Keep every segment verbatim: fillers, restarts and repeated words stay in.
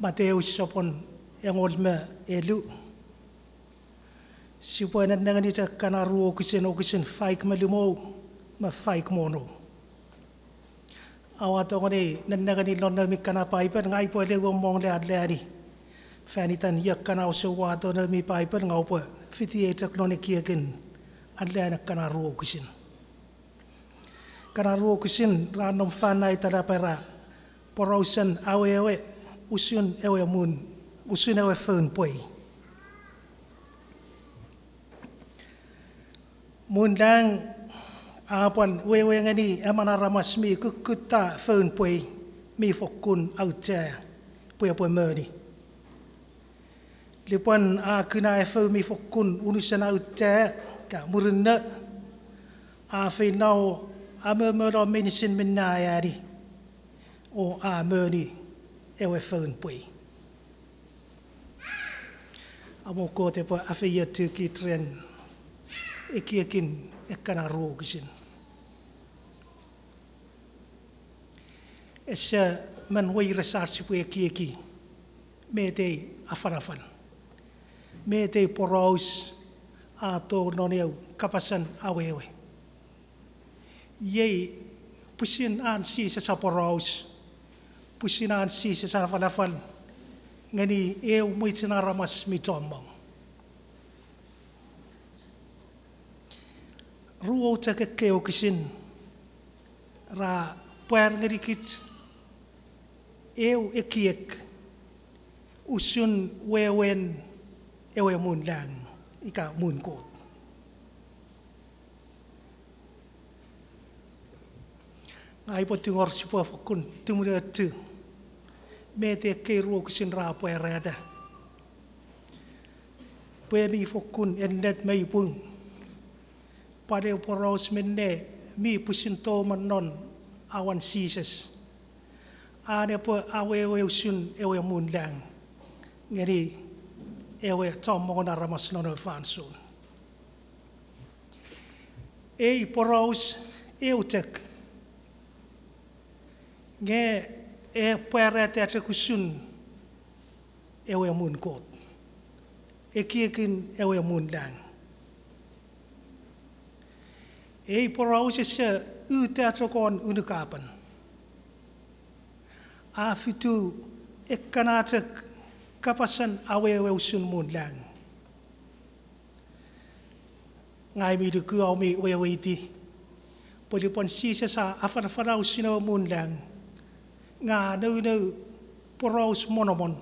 Mateus sopwun engol me elu. Sipwe nennengeni chok ekkana ru wokisin, wokisin faik me limu me faik me wonu. Oua tongeni nennengeni lon noumi kana Paipel, ngang upwe leuommong le alleani fan itan ekkana ouse wato noumi Paipel, ngang upwe fitiei chok lon ekiekin alleani ekkana ru wokisin. Ekkana ru wokisin ra nom fan ai talapara porausen awewe usun ewe muun, usun ewe foun pwei. Muun lang a pwan wewe ngeni emon aramas mi kukkutta foun pwei mi fokkun auchea pwe epwe moni. Lupwen a kuna efou mi fokkun unusen auchea ka murinno, a feino amomolo meinisin minne a eani, o a moni ewe foun pwei. Amo Kot epwe afeiochu kich ren ekiekin ekkana ru wokisin. Ese men weires ach sipwe ekieki met ei afanafan, met ei poraus a tou non eu kapasen awewe. Iei pwisin an Jises aporaus, pwisin an Jises afanafan ngeni eu mwichen aramas mi chommong. Ru chok ekkei wokisin ra pwar ngenikich eu ekiek usun wewen ewe muun lang ika muun Kot. Ngang upwe tungor sipwe fokkun tumunuochu met ekkei ru wokisin ra pwarata, pwe mi fokkun ennet me ipwung, pwal eu poraus minne mi pwisin tou me non awan Jises an epwe awewe usun ewe muun lang ngeni ewe chommongun aramas non ewe fansoun. Ei poraus eu chok, nge e pwarata chok usun ewe muun Kot, ekiekin ewe muun lang. Ei poraus ese uta chok won unukapan. A fitu ekkana chok kapasen awewe usun muun lang. Ngang mi luku oua mi weweiti pwe lupwen Jises a afanafana usun ewe muun lang, nge a nounou poraus monomon,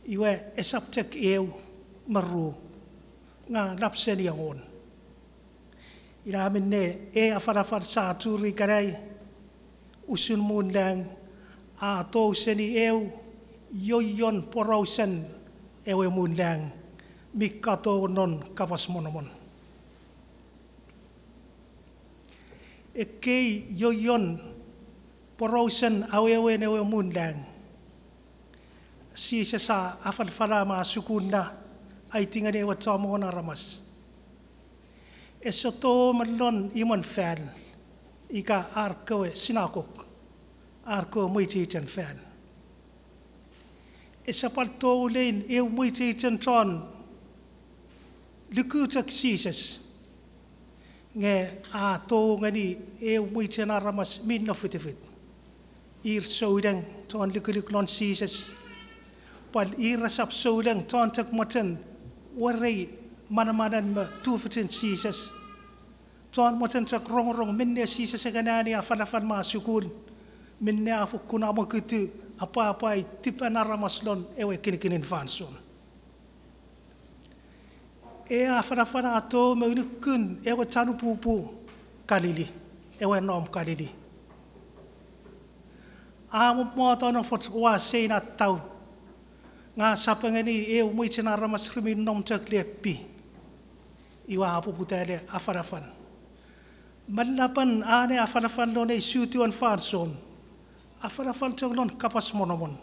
iwe esap chok eu me ru, nge nap seni engon. Ina minne ei afanafan sia churi ikenai usun muun lang a tou seni eu ioion porausen ewe muun lang mi katou non kapas monomon. Ekkei ioion porausen awewen ewe muun lang Jises a afanafana me a sukuno aiti ngeni ewe chommongun aramas, ese tou me lon imwen fal ika ar kewe sinakok, ar kewe mwicheichen fal. Ese pwal tou lein eu mwicheichen chon luku chok Jises, nge a tou ngeni eu mwichen aramas mi nofitfit. Ir souleng chon lukuluk lon Jises, pwal ir resap souleng chon chok mochen werei manamanen me tufichin Jises, chon mochen chok rongorong minne Jises a kan eani afanafan me a sukun, minne a fokkun amwokutu apwapwai tipen aramas lon ewe kinikinin fansoun. Ei afanafan a tou me unukun ewe chanpupu Kalili, ewe nom Kalili. A mommot non efoch ua sein attau, nge a sapengeni eu mwichen aramas re mi nom chok lepi. Iwe a poputa le afanafan. Manapan an ei afanafan lon ei sutiwen fansoun, afanafan chok lon kapas monomon.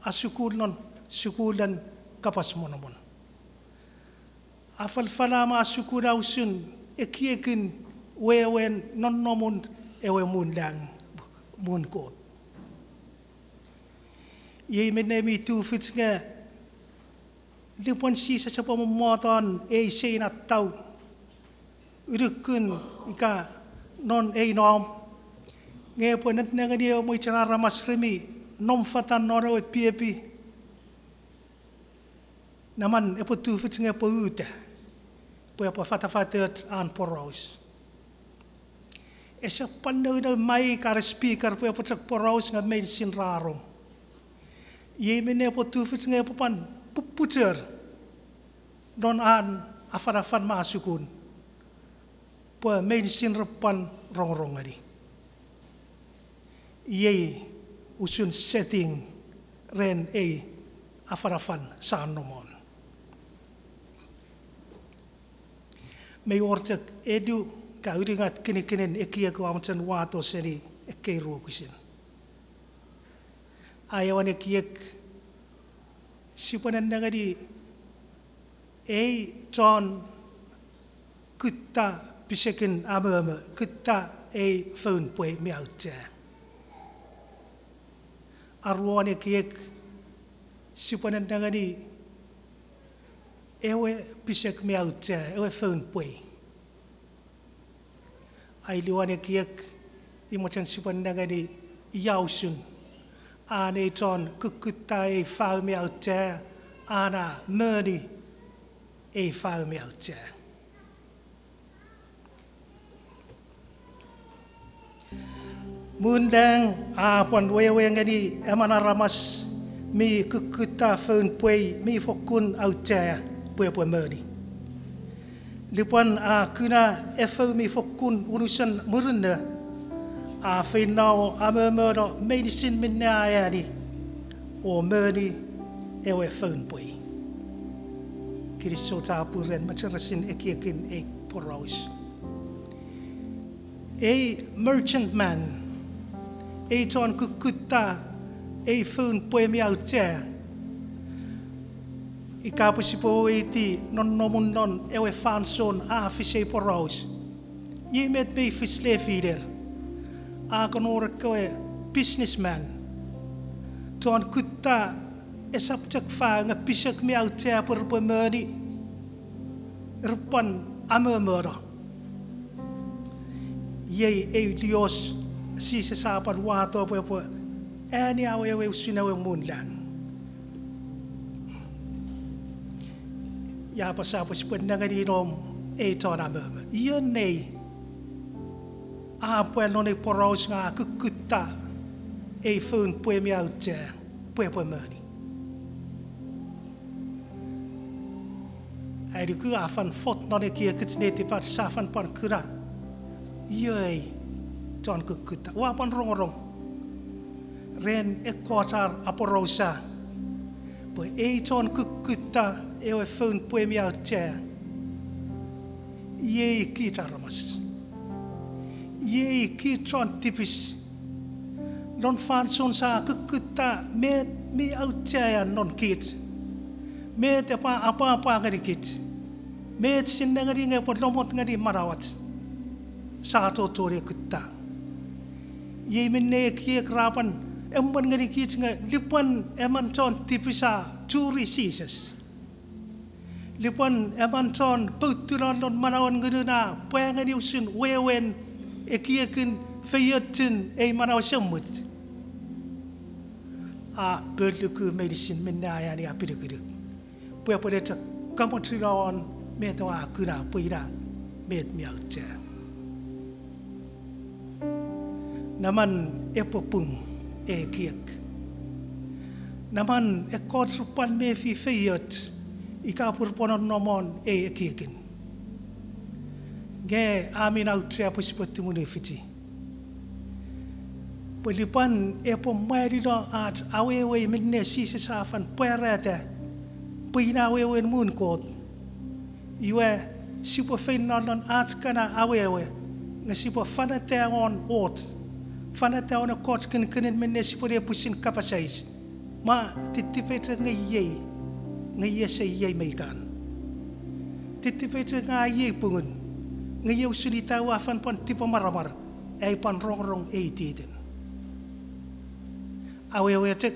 A sukul lon, sukulen kapas monomon. Afanafana me a sukuna usun ekiekin wewen nonnomun ewe muun lang, muun Kot. Iei minne mi tufich nge lupwen Jises epwe mommot won ei sein attau, unukun ika non ei nom, nge epwe nennengeni ewe mwichen aramas re mi nom fetan non ewe piepi. Neman epwe tufich nge epwe uta pwe epwe fatafatoch an poraus. Ese pwan nounou maik are speaker pwe epwe chok poraus nge meinisin ra rong. Iei minne epwe tufich nge epwe pwan pupuchor non an afanafan me sukun pwe meinisin repwe pwan rongorong ngeni. Iei usun setting ren ei afanafan sa nom won. Mei wor chok elu ika unungat kinikinin ekiek ua mochen wato seni ekkei ruokusin. Aewin ekiek, sipwe nennengeni ei chon kutta pisekin amomo, kutta ei foun pwei mi auchea. Aruan ekiek, sipwe nennengeni ewe pisek mi auchea, ewe foun pwei. Ailuen ekiek, ua mochen sipwe nengeni ia usun an ei chon kukkutta ei fau mi auchea, an a moni ei fau mi auchea. Muun lang a pwan wewe ngeni emon aramas mi kukkutta foun pwei mi fokkun auchea pwe epwe moni. Lupwen a kuna efou mi fokkun unusen murinno, a feino amomono meinisin minne a eani o moni ewe foun pwei. Kinisou chapur ren mecheresin ekiekin ei poraus. Ei merchantman, ei chon kukkutta ei foun pwei mi auchea, ika pwe sipwe weweiti nonnomun non ewe fansoun a fis ei poraus, iei met mei fis lefiner. A kon wor ekkewe businessman, chon kutta, esap chok fau nge pisek mi auchea pwe repwe moni, repwe pwan amomono. Iei ei lios Jises a pwan wato pwe epwe eani awewe usun ewe muun lang. Ia apasa pwe sipwe nengeni nom ei chon amomo. Ion ei a pwa non ei poraus nge a kukkutta ei foun pwei mi auchea pwe epwe moni. Ai nuku a fen fot non ekiekich netipach sa fen pwan kuna iei chon kukkutta. Ua pwan rongorong ren ekkoch ar aporausa pwe ei chon kukkutta ewe foun pwei mi auchea, iei kich aramas. Iei kich chon tipis. Non fansoun sa kukkutta met mi auchea non kich, met epwe apwapwa ngeni kich, met sia nengeni nge epwe lomot ngeni manauach, sa chochon ne kutta. Iei minne ekiek ra pwan emwen ngeni kich nge lupwen emon chon tipis a churi Jises, lupwen emon chon poutuno non manauen ngunun a pwa ngeni usun wewen ekiekin feiochun ei manau esemuch, a poluku meinisin minne a eani apinukunuk pwe epwe ne chok kamochuno won met ewe a kuna pwe ina met mi auchea. Neman epwe pung ei ekiek. Neman ekkoch repwe pwan mefi feioch ika pwe repwe nonnom won ei ekiekin. Nge a mi auchea pwe sipwe tumunu fichi pwe lupwen epwe mwalilo ach awewei minne Jises a fen pwarata pwe ina awewen muun Kot, iwe sipwe feino non ach kana awewe nge sipwe fanata won och, fanata won ekkoch kinikinin minne sipwe ne pwisin kapas eis, mwa titipechek nge iei, nge iei ese iei me ikan. Titipechek nge a iei pungun, nge iei usun ita ua fen pwan tipemwaramwar ai pwan rongorong ei ititin. Awewe chok,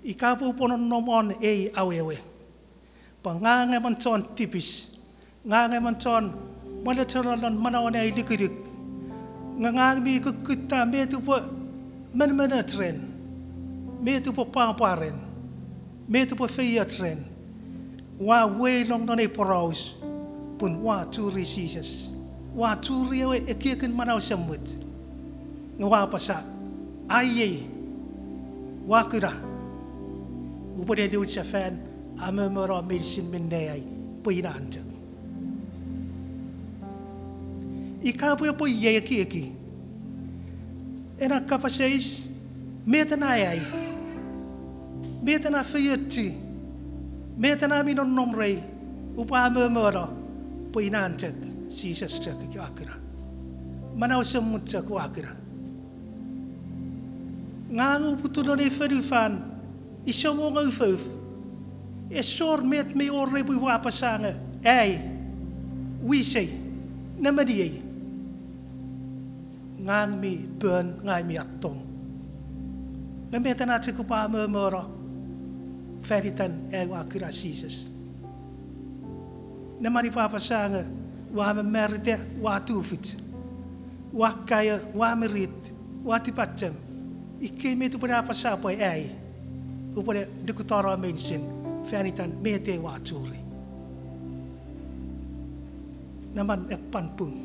Ika pwe upwe nonnom won ei awewe, pwe ngang emon chon tipis, ngang emon chon mwanecheno lon manauen ai lukuluk, nge ngang mi kukkutta met upwe menemenoch ren, met upwe pwapwa ren, met upwe feioch ren, ua weilong non ei poraus, pun ua churi Jises, ua churi ewe ekiekin manau esemuch, nge ua apasa, aiei, ua kuna, upwe ne niwin sefan, amomono meinisin minne ai, pwe ina an chok. Ika pwe epwe iei ekieki ena kapas eis, met ena ai, met ena feiochu, met ena mi nonnom rei, upwe amomono pwe ina an chok, Jises chok ua kuna, manau esemuch chok ua kuna. Ngang uputiw non ei fonufan, isemom nge ufouf, esor met mi wor rei pwe ua apasa nge, ai, wisei, nemeniei. Ngang mi pon, ngang mi attong. Nge met ena chok upwe amomono fan itan ai ua kuna Jises. Neman upwe apasa nge ua mamarita, ua tufich, ua kaeo, ua mirit, ua tipachem. Ikkei met upwe ne apasa pwe ai, upwe ne nikutano meinisin fan itan met ei ua churi. Neman epwan pung.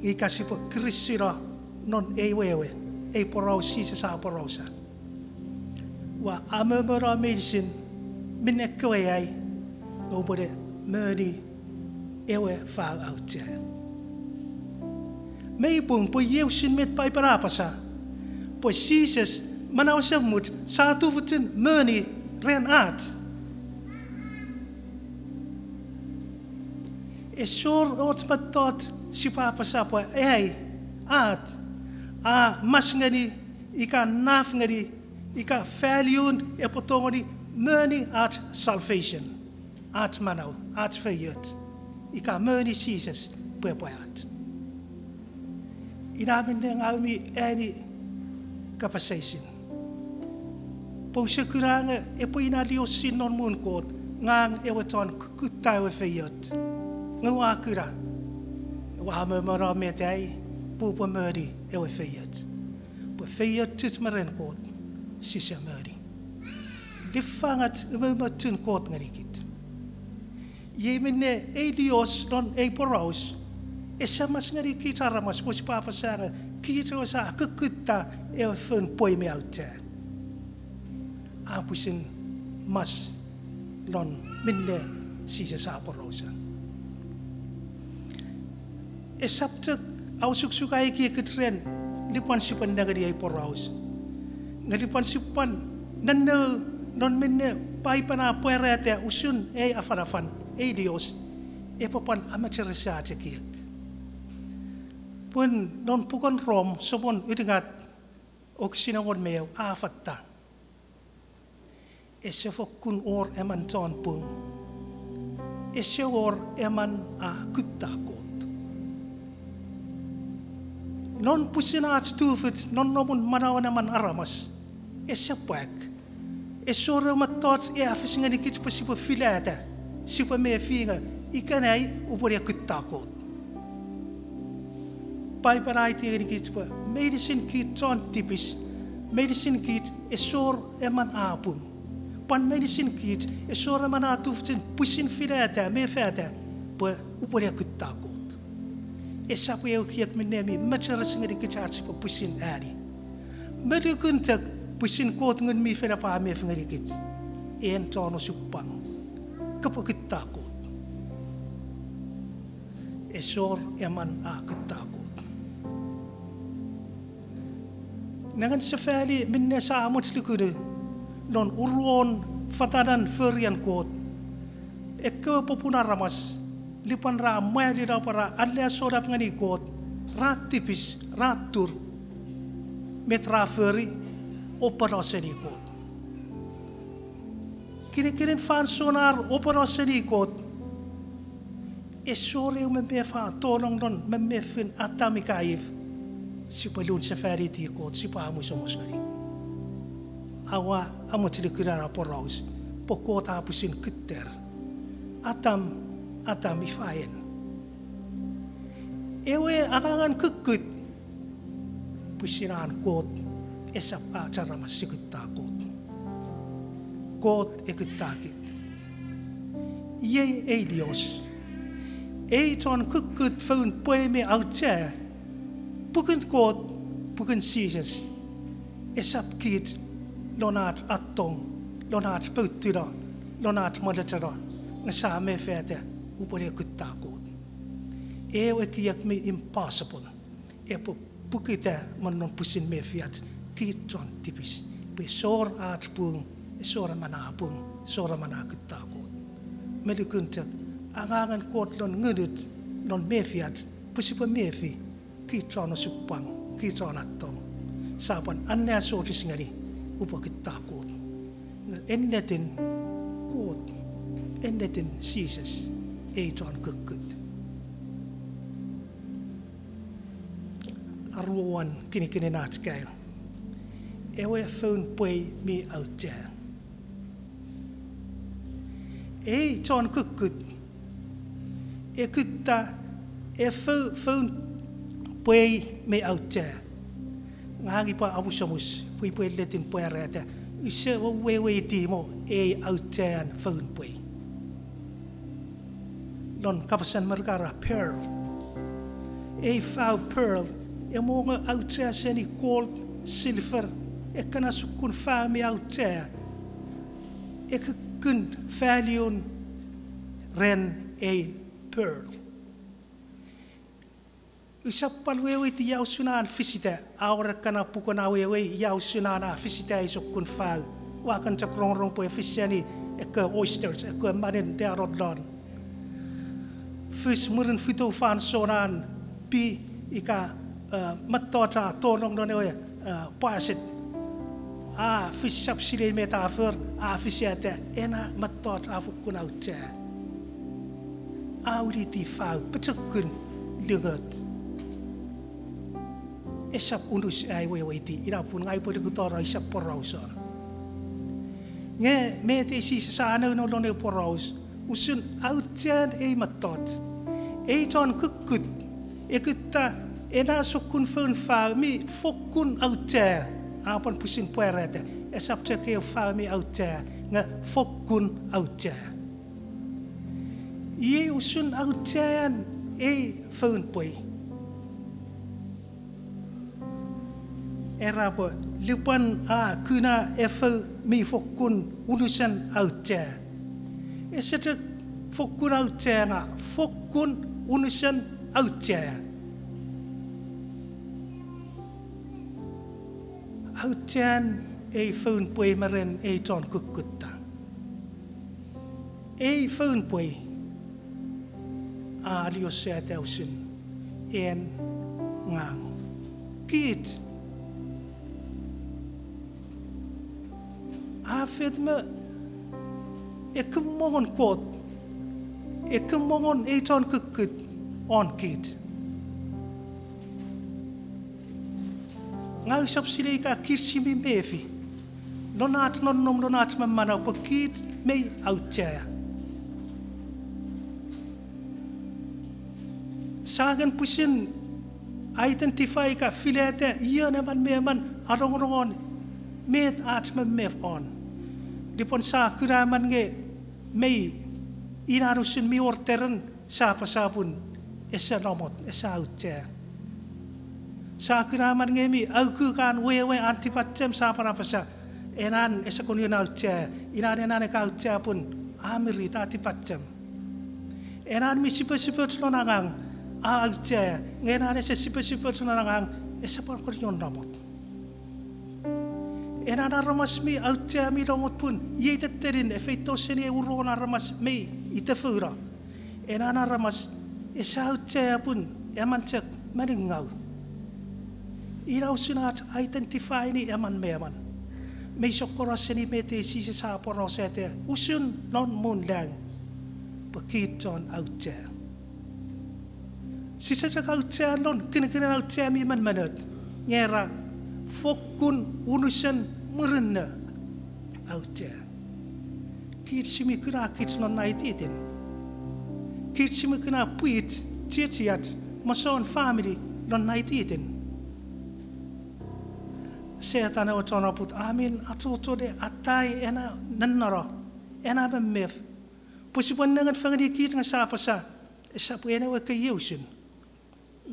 Nge ika sipwe kirisino non ei wewe, ei poraus Jises a porausa, ua amomono meinisin minne ekkewe ai, nge upwe ne moni ewe fau auchea. Mei pung pwe iei usun met Paipen a apasa, pwe Jises manau esemuch sia tufichin moni ren ach. Esor och mettoch sipwe apasa pwe ai, ach, a mas ngeni, ika naf ngeni, ika value epwe tongeni moni ach salvation, ach manau, ach feioch, ika moni Jises pwe epwe ach. Ina minne ngang mi eani kapas eisin, pwe use kuna nge epwe ina liosun non muun Kot, ngang ewe chon kukkutta ewe feioch, nge ua kuna, ua amomono met ai, pwe upwe moni ewe feioch. Pwe feiochuch me ren Kot, sise moni. Liffangach umoumochun Kot ngenikich. Iei minne ei lios non ei poraus, ese mas ngenikich aramas pwe sipwe apasa nge kich ewe sia kukkutta ewe foun pwei me auchea. A pwisin mas non minne Jises a porausa. Esap chok ausukusuka ekiekich ren lupwen sipwe nengeni ei poraus, nge lupwen sipwe nenne non minne Paipen a pwarata usun ei afanafan, ei lios, epwe pwan amecheresach ekiek. Pun non puken Rom sopwun ulungat, wokisin engon me eu a affata, ese fokkun wor emon chon pung, ese wor emon a kutta Kot. Non pwisin ach tufich nonnomun manauen emon aramas, ese pwak. Esor eu mettoch a fis ngenikich pwe sipwe filata, sipwe mefi nge ikenai upwe ne kutta Kot. Paipen a aiti ngenikich pwe meinisin kich chon tipis, meinisin kich esor emon a pung. Pwan meinisin kich esor emon a tufichin pwisin filata me fata pwe upwe ne kutta Kot. Esap eu ekiek minne mi mecheres ngenikich ach sipwe pwisin ani. Me lukun chok pwisin Kot Ngun mi Fel epwe mefi ngenikich, en chon osupwang, kopwe kutta Kot. Esor emon a kutta Kot. Nengeni sefali minne sia mochen lukunu non uruon fatanen forien Kot, ekkewe popun aramas, lupwen ra mwalilo pwe ra aleasolap ngeni Kot, ra tipis, ra tur, met ra fori, opono seni Kot. Kinikinin fansoun ar opono seni Kot, esor eu memef a tolong non memefin Atam ika If, sipwe lun sefaniti Kot, sipwe amusomus ngeni. aua amoch lukun ena poraus, pwe Kot a pwisin kutter, Atam, Atam, ifa en? Ewe angangen kukkut, pwisin an Kot, esap ach aramas si kutta Kot. Kot e kutta kich. Iei ei lios. Ei chon kukkut foun pwei me auchea, pukun Kot, pukun Jises, esap kich lon ach attong, lon ach poutuno, lon ach molochono, nge sa mefiata upwe ne kutta Kot. Ew ekiek mi impossible epwe pukita me non pwisin mefiach kich chon tipis, pwe esor ach pung, esor emon a pung, esor emon a kutta Kot. Me lukun chok, angangen Kot lon ngunuch, lon mefiach, pwe sipwe mefi, kich chon osupwang, kich chon attong, sa pwan anneasochis ngeni upwe kutta Kot. Nge ennetin Kot, ennetin Jises, ei chon kukkut. Aruuan kinikinin ach kaeo. Ewe foun pwei mi auchea. Ei chon kukkut e kutta ew foun pwei me auchea. Ngang upwe amusomus pwe upwe ennetin pwarata, use weweiti mo ei auchean foun pwei. Lon kapasen Merika ra pearl. Ei fau pearl, e mongo auchea seni gold, silver, ekkana sokkun fau mi auchea, e kukkun value-un ren ei pearl. Usap pwal weweiti ia usun an fisita, a wor ekkana pukun awewei ia usun an a fisita ei sokkun fau. Ua kan chok rongorong pwe e fis seni ekkewe oysters, ekkewe manen deanon lon. Fis mwirin fitu fansoun an pi ika, eh, mettoch a tonong non ewe, eh, pwaset. A fis, sap silei met a for, a fisata ena mettoch a fokkun auchea. A winiti fau pochokun, lungoch. Esap unus ai weweiti, ina pun ngang upwe likitano usap porausan. Nge met ei Jises a nounou lon ei poraus usun auchean ei mettoch. Ei chon kukkut e kutta ena sokkun foun fau mi fokkun auchea, a pwan pwisin pwarata, esap chok eu fau mi auchea, nge fokkun auchea. Iei usun auchean ei foun pwei. Era pwe lupwen a kuna efou mi fokkun unusen auchea. Ese chok fokkun auchea nge fokkun unusen auchea. Auchean ei foun pwei me ren ei chon kukkutta. Ei foun pwei a liosata usun en, ngang, kich. A fet me ekkewe mongon Kot, ekkewe mongon ei chon kukkut won kich. Ngang usap silei ika kich si mi mefi lon ach nonnom, lon ach mamanau pwe kich mei auchea. Sa kan pwisin identify ika filata ion emon me emon a nongonong won met ach memef won. Lupwen sa kuna emon nge mei ina usun mi wor teren, sa apasa pun ese namot, ese auchea. Sa kuna emon nge mi aukukan wewe an tipachem, sa pwan apasa, ena ese kon ion auchea, ina ena ika auchea pun a mirit, a tipachem. Ena mi sipesipoch lon angang, a auchea, nge ena ese sipesipoch lon angang, ese pwan kon ion namot. Ena aramas mi auchea mi namot pun iei tettenin e feito seni uruon aramas mi itefouno. Ena aramas ese auchea pun emon chok maningau. Ina usun ach identify-ni emon me emon. Mei sokkono seni met ei Jises a aporausa usun non muun lang, pwe kich chon auchea. Sise chok auchea non kinikinin auchea mi menemenoch, nge ra fokkun unusen murinno. auchea. Kich si mi kuna kich non na ititin. Kich si mi kuna pwich, chiechiach, me soun famini non na ititin. Setan ewe chon oput a mi achocho ne atai ena nonnono, ena memef, pwe sipwe nengeni fengeni kich nge sia apasa, esap en ewe keieusun.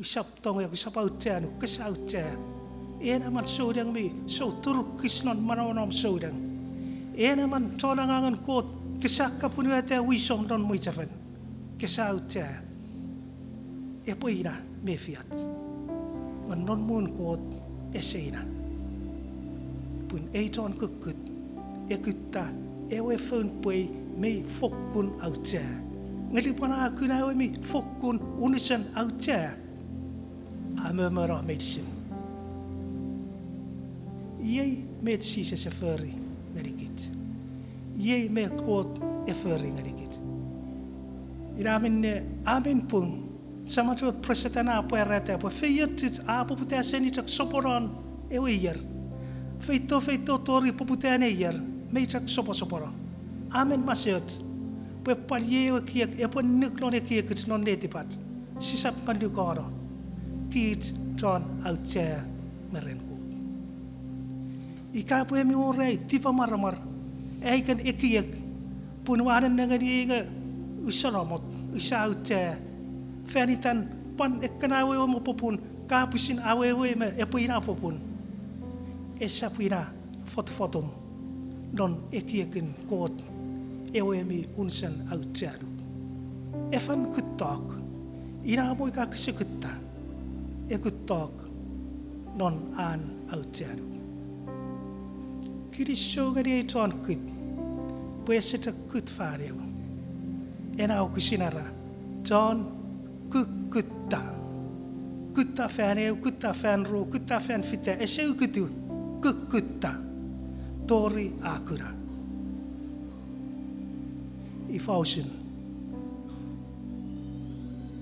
Usap tongek, usap aucheanuk, kese auchea. Ena man souneng mi sou turukis non manauom souneng. Ena man chon angangen Kot kese akkaponueta wisom non mwichefen. Kese auchea. Epwe ina mefiach. Nge non muun Kot ese ina. Pun ei chon kukkut e kutta ewe foun pwei mi fokkun auchea. Nge lupwen a kuna ewe mi fokkun unusen auchea, a momono meinisin. Iei met Jises e fori ngenikich. Iei met Kot e fori ngenikich. Ina minne a men pung, samach we preseten a pwarata pwe feiochuch a poputa seni chok soponon ewe ier. Feito feito tori poputa ne ier, mei chok soposopono. A men masoch, pwe pwal iei ewe ekiek epwe nuk non ekiekich non netipach. Sisap ngonnukono. Kich chon auchea me ren Kot. Ika pwe mi wor ai tipemwaramwar, ai ken ekiek, pun ua nennengeni nge use namot, use auchea, fan itan pwan ekkena awewe me popun ka pwisin awewe me epwe ina popun. Esap ina fotofotum non ekiekin Kot ewe mi unusen aucheanuk. Efan kuttok, ina mo ika kese kutta, e kuttok non an aucheanuk. Kinisou ngeni ei chon kut, pwe ese chok kut fan eu. Ena wokisin era, chon kukkutta. Kutta fan eu, kutta fan ru, kutta fan fita, ese ukutu, kukkutta. Tori a kuna. Ifa usun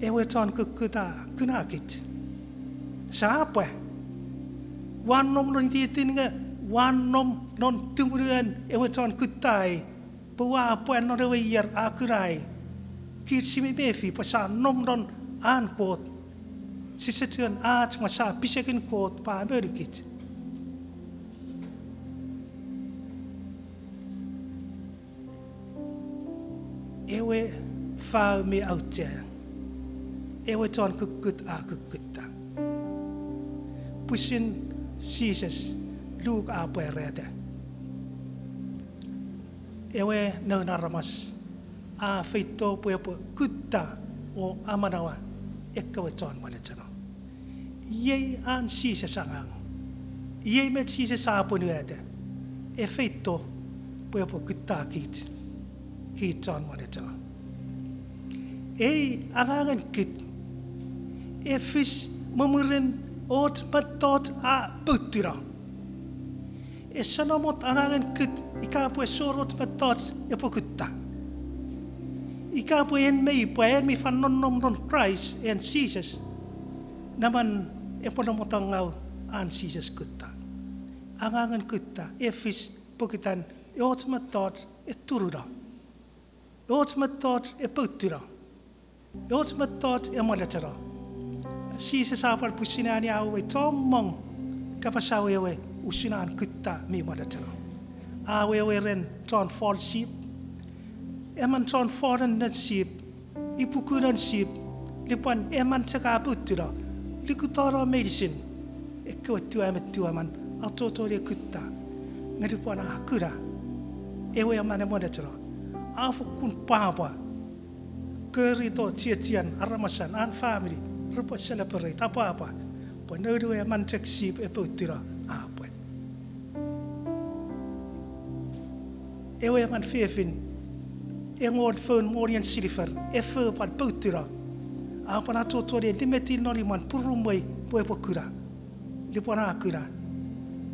ewe chon kukkut a kuna kich? Sia pwa. Ua nom non ititin nge ua nom non tumunuen ewe chon kutta i, pwe ua pwa non ewe ier a kuna i. Kich si mi mefi pwe sia nom non an Kot. Sise chuen ach nge sia pisekin Kot pwe a monikich. Ewe fau mi auchea, ewe chon kukkut a kukkutta. Pwisin Jises, Luk a pwarata, ewe Noun Aramas a feito pwe epwe kutta o amanaua ekkewe chon mwanecheno. Iei an Jises angang. Iei met Jises a apwonueta. E feito pwe epwe kutta kich, kich chon mwanecheno. Ei angangen kut e fis mwirin och mettoch a poutuno. Ese namot angangen kut ika pwe ese wor och mettoch epwe kutta. Ika pwe en mei pwe en mi fen nonnom non Kraist, en Jises, neman epwe namotongau an Jises kutta. Angangen kutta e fis pokiten och mettoch e turuno. Och mettoch e poutuno. Och mettoch e mwanecheno. Jises a pwal pwisin ani awewe chommong kapas awewe usun an kutta mi mwanecheno. A awewe ren chon fal sip. Emon chon fal ren sip, ipuku non sip, lupwen emon chok a poutuno, likutano meinisin ekkewe tiwa me tiwemon, achocho ne kutta, nge lupwen a kuna ewe emon e mwanecheno, a fokkun pwapwa. Korito chiechian aramasan an famini repwe celebrate, apwapwa, pwe noun we emon chok sip e poutuno a pwe. Ewe emon fefin, engon foun monien silver, efou pwan poutuno, a pwan achocho ne nimetin non imwan purumwei pwe epwe kuna. Lupwen a kuna,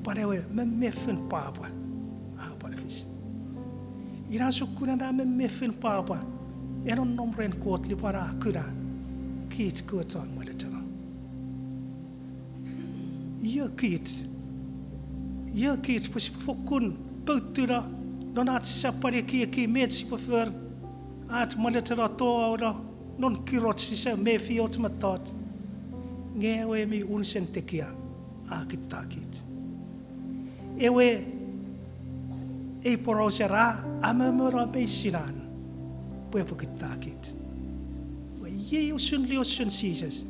pwan ewe memefin pwapwa a pwan fis. Ina sokkun ena memefin pwapwa e nonnom ren Kot lupwen a kuna kich kewe chon mwanecheno. Io kich, io kich pwe sipwe fokkun poutuno Non ach sisap pwan ekieki met sipwe fori, ach mwanecheno touauno non kiroch sise mefi och mettoch, nge ewe mi unusen tekia a kuttakich. Ewe ei porauser a amomono meinisin an pwe epwe kuttakich. Iwe iei usun liosun Jises.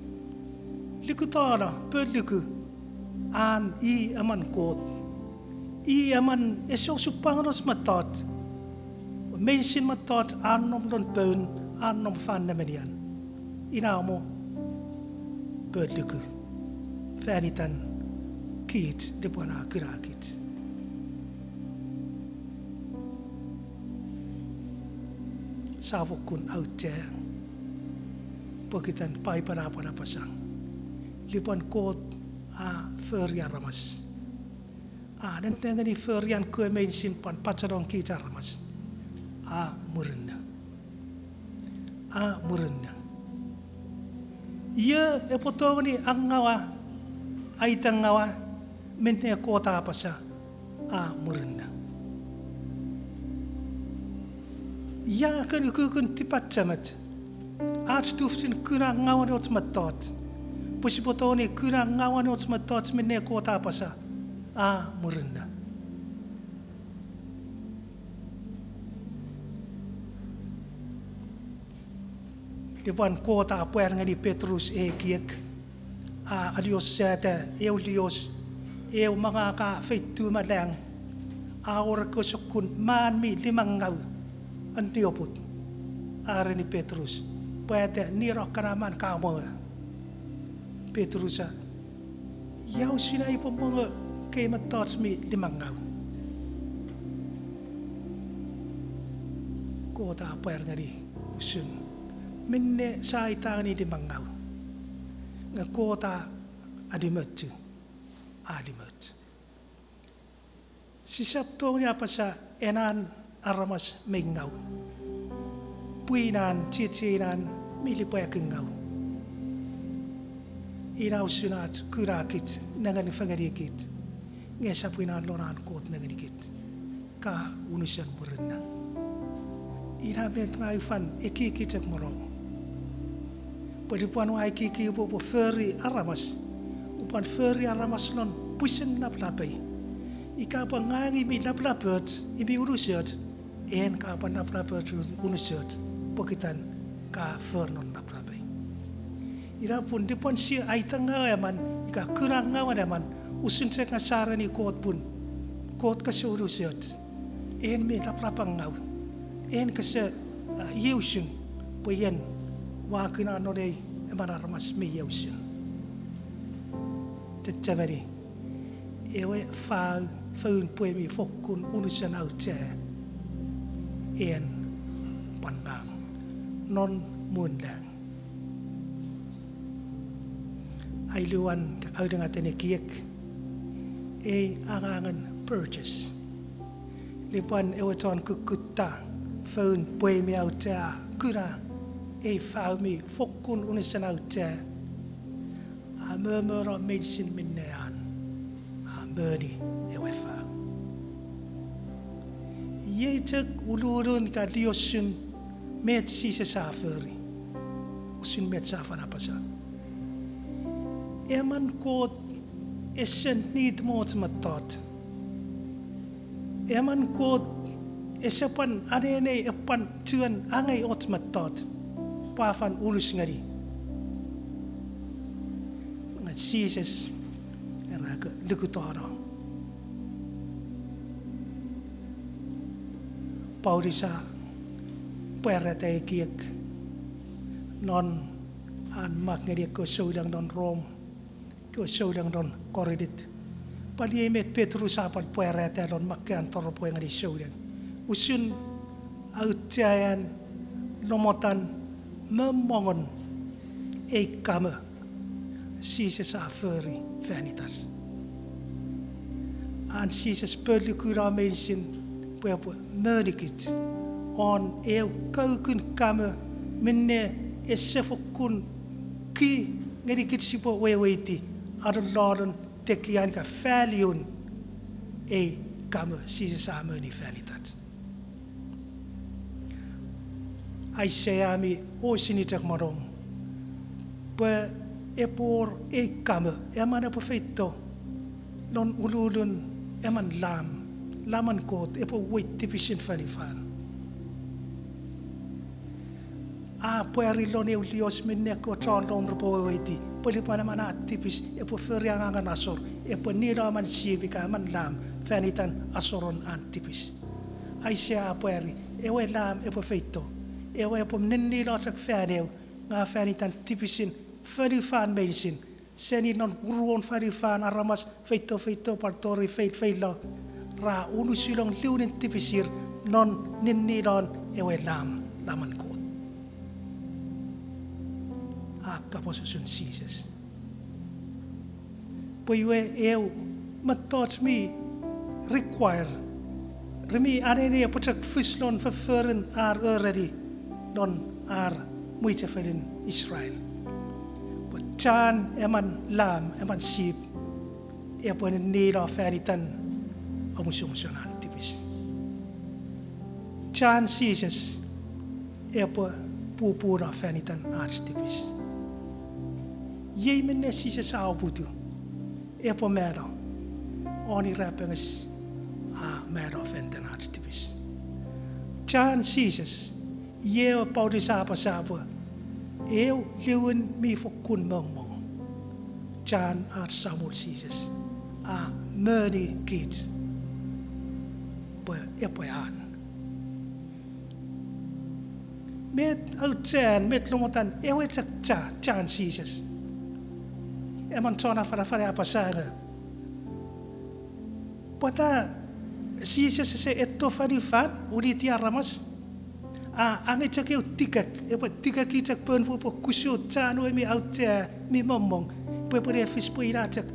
Likitano pwe luku an i emon Kot. I emon ese osupwangen och mettoch. Meinisin mettoch a nom lon poun, a nom fan nemenian. Ina mo pwe luku fan itan kich lupwen a kunakich. Sia fokkun auchea pokiten Paipen a pwan apasa, lupwen Kot a fori aramas, a nennengeni forian kewe meinisin pwan pachenong kich aramas, a murinno. A murinno. Io epwe tongeni angaua, aita ngaua minne Kot a apasa, a murinno? Ia kan ukukun tipachem, ach tufichin kuna ngauen och mettoch, pwe sipwe tongeni kuna ngauen och mettoch minne Kot a apasa, a murinno? Lupwen Kot a pwar ngeni Petrus ekiek, a aliosata eu lios, eu mangaka feitiw me lang, a wor ekkewe sokkun man mi limengau, annioput, a ereni Petrus, pwata nino kana man ka mongo? Petrus a, ia usun ai upwe mongo kei mettoch mi limengau? Kot a pwar ngeni usun minne sia aita ngeni limengau, nge Kot a alimochu, a limoch. Sisap tongeni apasa ena aramas mi ngau, pwii nan, chiechiei nan, mi lipwakingau. Ina usun ach kunakich, nengeni fengenikich, nge esap ina lon an Kot nengenikich, ka unusen murinno. Ina met ngang ua fen ekieki chok me no, pwe lupwen ua ekieki pwe upwe fori aramas, upwe fori aramas lon pwisin napanapei. Ika pwe ngang mi lapalapoch, i mi unusoch, en ka pwan lapalapoch, unusoch, pokiten ka for non napanapei. Ina pun lupwen sia aita ngaw emon ika kuna ngawen emon, usun chok nge sia ereni Kot pun, Kot kese unusoch, en mi lapalapangau, en kese, a, ieusun, pwe en ua kuna non ei emon aramas mi ieusun. Chechemeni, ewe fau, foun pwe mi fokkun unusen auchea, en pwan ngang non muun lang. Ai luan ka aulungaten ekiek, ei angangen purchase. Lupwen ewe chon kukkutta foun pwe mi auchea kuna ei fau mi fokkun unusen auchea, a momono meinisin minne an, a moni ewe fau. Iei chok ululun ka liosun met Jises a fori, usun met sia fen apasa. Emon Kot ese nit me och mettoch. Emon Kot ese pwan anenei epwe pwan chuen angei och mettoch pwe a fen unus ngeni. Nge Jises era ke lukutano. Paulus a pwarata ekiek non an mak ngeni ekkewe souleng non Rom, ekkewe souleng non Korint. Pwal iei met Petrus a pwal pwarata lon makkean toropwe ngeni souleng usun auchean, lomotan, me mongon ei kamo Jises a fori fan itach. An Jises polukuno meinisin pwe epwe monikich won eu kaukun kamo minne ese fokkun ki ngenikich sipwe weweiti alolonun tekian ika value-un ei kamo Jises a moni fan itach. Aisea mi osini chok me nom pwe epwe wor ei kamo emon epwe feito lon ululun emon lam, lamen Kot epwe uwei tipisin fonufan. A pwari lon eu lios minne ekkewe chon lom repwe weweiti pwe lupwen emon a tipis epwe fori angangen asor, epwe nilo emon sip ika emon lam fan itan asoron an tipis. Aisea a pwari ewe lam epwe feito, ewe epwe ninnilo chok fan eu, nge fan itan tipisin fonufan meinisin, seni non uruon fonufan aramas feito feito pwan tori feilfeilo, ra unusulong liwinin tipisir non ninnilon ewe lam, lamen Kot. A kapas usun Jises. Pwe iwe eu mettoch mi require, re mi anene epwe chok fis lon fofforun ar oreni lon ar mwichefenin Israel, pwe chan emon lam, emon sip, epwe ninnilo fan itan omusomusen an tipis. Chan Jises epwe pupuno fan itan ach tipis. Iei minne Jises a oputu, epwe mano won irapenges, a mano fan itan ach tipis. Chan Jises, iei ewe Paulus a apasa pwe eu liwin mi fokkun mongmong. Chan ach Samol Jises a moni kich pwe epwe an. Met auchean, met lomotan ewe chok cha-, chan Jises? Emon chon afanafan a apasa nge, pwata Jises ese etto fonufan, winiti aramas, a angei chok eu tikek, epwe tikeki chok poun pwe epwe kusu chan we mi auchea, mi mongmong, pwe epwe ne fis pwe ina chok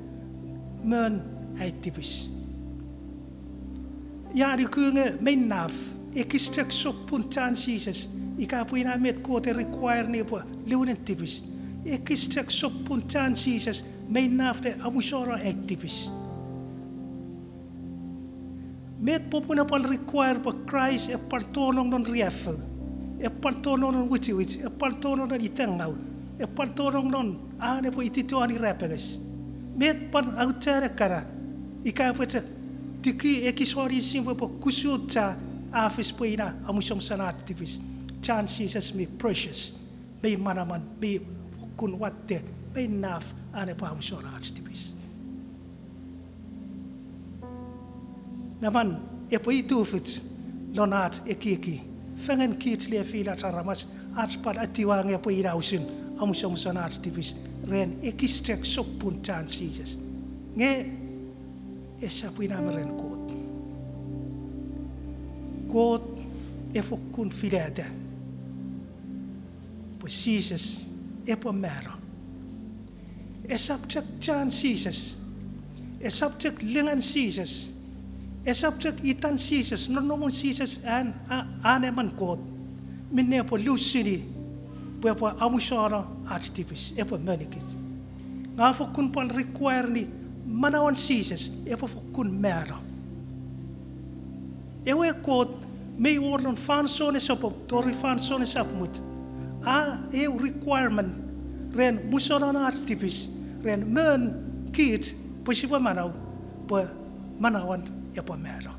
mon ai tipis. Ia nuku nge mei naf ekis chok sopun chan Jises, ika pwe ina met Kot e require ne epwe liwinin tipis. Ekis chok sopun chan Jises mei naf ne amusano ai tipis. Met popun a pwal require pwe Kraist epwe pwal tonong non riaffou, epwe pwal tonong non wichiwich, epwe pwal tonong non itengau, epwe pwal tonong non an epwe itituan irapenges? Met pwal auchean ekkana, ika epwe chok tiki ekis won inisin pwe epwe kusu cha, a fis pwe ina amusomusen ach tipis? Chan Jises mi precious, mei manaman, mi fokkun watte, mei naf an epwe amusano ach tipis. Neman epwe itufich lon ach ekieki fengen kich lefilach aramas, ach pwal etiwa nge epwe ina usun amusomusen ach tipis ren ekis chok sopun chan Jises. Nge esap ina me ren Kot. Kot e fokkun filata pwe Jises epwe mano. Esap chok chan Jises, esap chok lingen Jises, esap chok itan Jises, nonnomun Jises an, a-, an emon Kot, minne epwe lusini pwe epwe amusano ach tipis, epwe monikich. Nge a fokkun pwal require-ni manauen Jises epwe fokkun mano. Ewe Kot mei wor lon fansoun esopop tori fansoun esap mut, a eu requirement ren musonon ach tipis, ren mon kich pwe sipwe manau, pwe manauan epwe mano.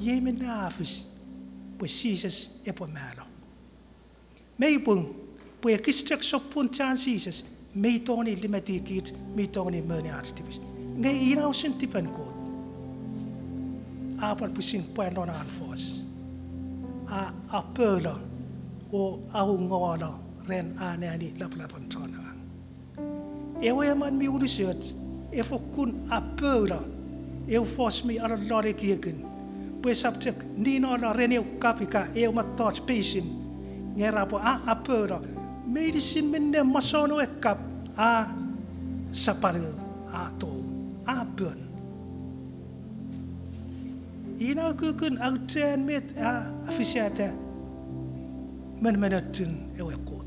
Iei minne a fis pwe Jises epwe mano. Mei pung pwe ekis chok sopun chan Jises mei tongeni limeti kich, mei tongeni moni ach tipis. Nge ina usun tipen Kot. A pwal pwisin pwa non an fos, a apoulo o aungolo ren an ani lapalapen chon angang. Ewe emon mi unusoch e fokkun apoulo eu fos mi alolon ekiekin, pwe esap chok ninolo ren eu kap ika eu mettoch peisin, nge era pwe a apoulo meinisin minne masouen ewe kap, a sapanu, a tou, a pon. Ina ukukun auchean met a fisata menemenochun ewe Kot.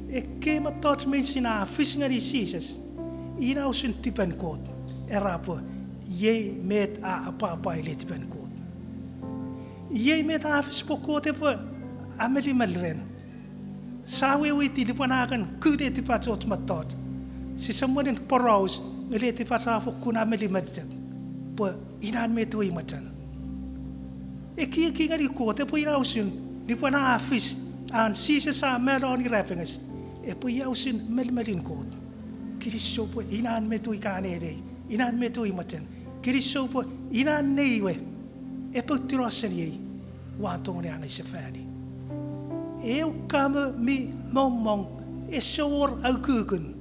Ekkei mettoch meinisin a fis ngeni Jises, ina usun tipen Kot, era pwe iei met a apwapwai letipen Kot. Iei met a fis pwe Kot epwe amelimal ren. Sia weweiti lupwen a kan ku letipach och mettoch. Sise mwo nen poraus, nge letipach a fokkun amelimal chok. Pwe inan met we i mochen. Ekieki ngeni Kot epwe ina usun, lupwen a fis an Jises a malon irapenges, epwe ia usun melimelin Kot. Kinisou pwe inan met we i kan elei, inan met we i mochen. Kinisou pwe inan nei we epwe tuno seniei, ua tongeni angei sefani. Eu kamo mi mommong, ese wor aukukun.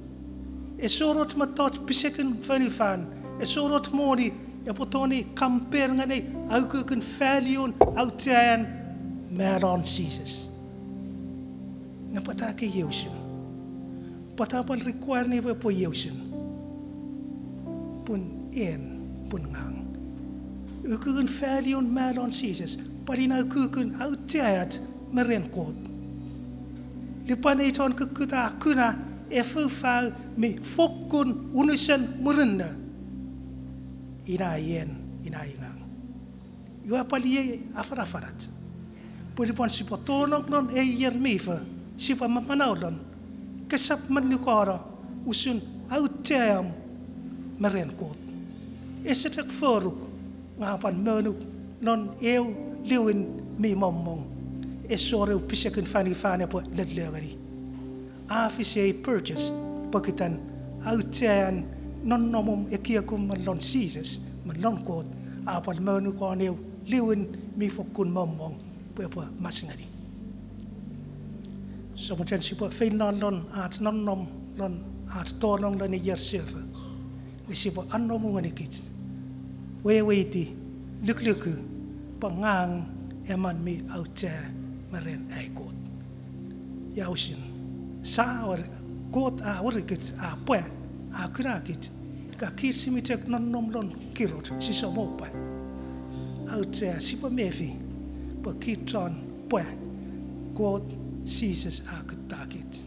Ese wor och mettoch pisekin fonufan, ese wor och moni epwe tongeni compare ngeni aukukun value-un auchean malon Jises. Nge pwata ekkei iei usun? Pwata pwal require-ni pwe epwe iei usun? Pun en, pun ngang. Ukukun value-un malon Jises pwal ina ukukun aucheach me ren Kot. Lupwen ei chon kukkut a kuna efoufau mi fokkun unusen murinno, ina en, ina ngang. Iwe pwal iei afanafanach. Pwe lupwen sipwe tonong non ei ier mi fo, sipwe mamanau lon, kesap monukano usun aucheam me ren Kot. Ese chok foruk, nge a pwan monuk non eu liwin mi mommong. Ese wor eu pisekin fonufan epwe lolongeni. A fis ei purchase pokiten auchean nonnomum, ekiekum me lon Jises me lon Kot, a pwal monukano eu liwin mi fokkun mommong pwe epwe mas ngeni. Sia mochen sipwe feino lon ach nonnom, lon ach tonong lon ei ier sefo, nge sipwe anomu ngenikich, weweiti, lukuluku, pwe ngang emon mi auchea me ren ai Kot. Ia usun? Sa wor, Kot a worikich, a pwa, a kunakich, ika kich si mi chok nonnom lon kiroch, sise mo pwa. Auchea, sipwe mefi pwe kich chon pwa, Kot, Jises a kuttakich.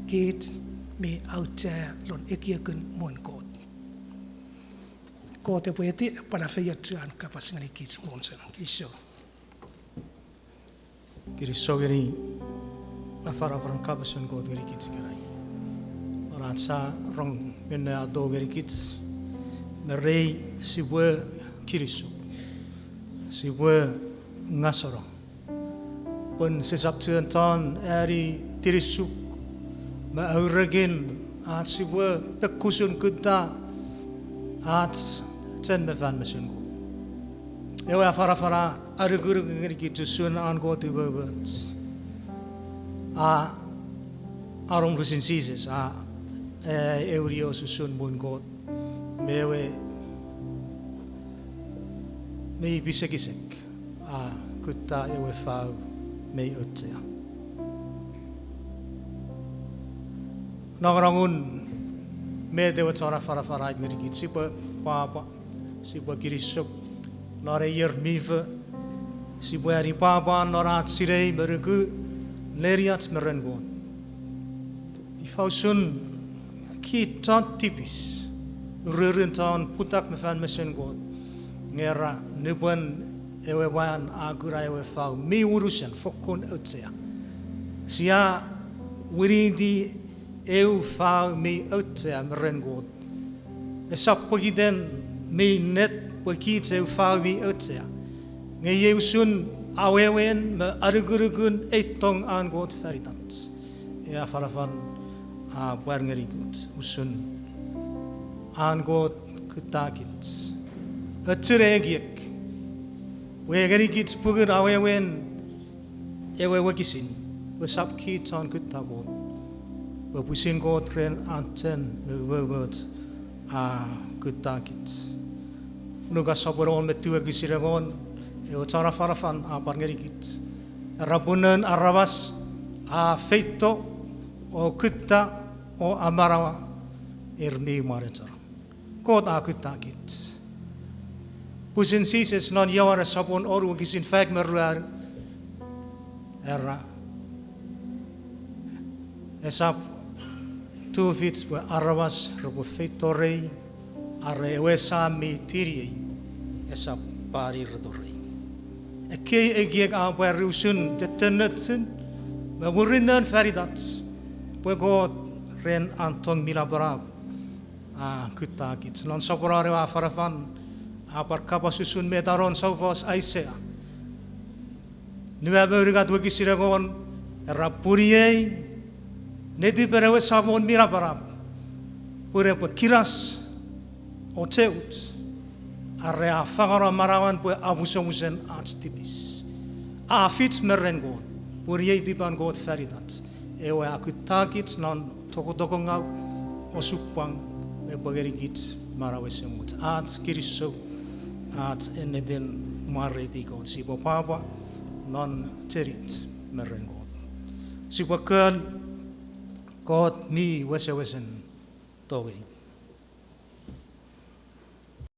Kich mi auchea lon ekiekin muun Kot. Kot epwe eti pwan afeiochu an kapas ngenikich monson. Kinisou. Kinisou ngeni afanafan kapasen Kot ngenikich ikenai. Ora sa rong minne a tou ngenikich, me rei sipwe kinisou. Sipwe ngaseno. Pun sisap chuen chon ani tinisuk me aurekin ach sipwe pekusun kutta ach chen me fan mesen Kot. Ewe afanafan a anukunuk ngenikich usun an Kot umoumoch. A, a nom usun Jises, a, e, ew nios usun muun Kot, me ewe mi pisekisek a kutta ewe fau mi auchea. Nongonongun met ewe chon afanafan a aiti ngenikich, sipwe pwapwa, sipwe kinisou lon ei ier mi fo, sipwe ani pwapwa non ach sinei me nuku neniach me ren Kot. Ifa usun kich chon tipis, ururun chon putak me fan mesen Kot, nge ra nupwen ewe mwan a kuna ewe fau mi unusen fokkun auchea, sia winiti eu fau mi auchea me ren Kot. Esap pokiten mi ennet pwe kich eu fau mi auchea, nge iei usun awewen me anukunukun ei tong an Kot fan itach. Ei afanafan a pwar ngenikich usun an Kot kuttakich, ochun ekiek, pwe ngenikich pungun awewen ewe wokisin, pwe esap kich chon kutta Kot, pwe pwisin Kot ren an chen me umoumoch a kuttakich. Lukas sopwun engon me tiu wokisin engon, ewe chon afanafan a pwar ngenikich, era pun noun aramas a feito o kutta o amanaua ir mi mwanecheno. Kot a kuttakich. Pwisin Jises non Ioanes sopwun wonu wokisin faik me ruanu, era, esap tufich pwe aramas repwe feito rei, are ewe Sam mi tiniei esap panireto rei. Ekkei ekiek a pwari usun tettenochun me murinnon fan itach, pwe Kot ren an tong mi napanap a kuttakich. Non soponon ewe afanafan a pwan kapas usun met a nom non soufos Aisea nimu me unungat wokisin engon, era, pun iei netipen ewe Samon mi napanap, pun epwe kinas och ew, are a fangeno manauan pwe amusomusen ach tipis. A fich me ren Kot, pun iei tipen Kot fan itach, ewe a kuttakich non tokotokongau, osupwang, epwe ngenikich manau esemuch. Ach kinisou, ach ennetin mwareiti Kot, sipwe pwapwa non chenich me ren Kot. Sipwe kon, Kot mi wesewesen tongei.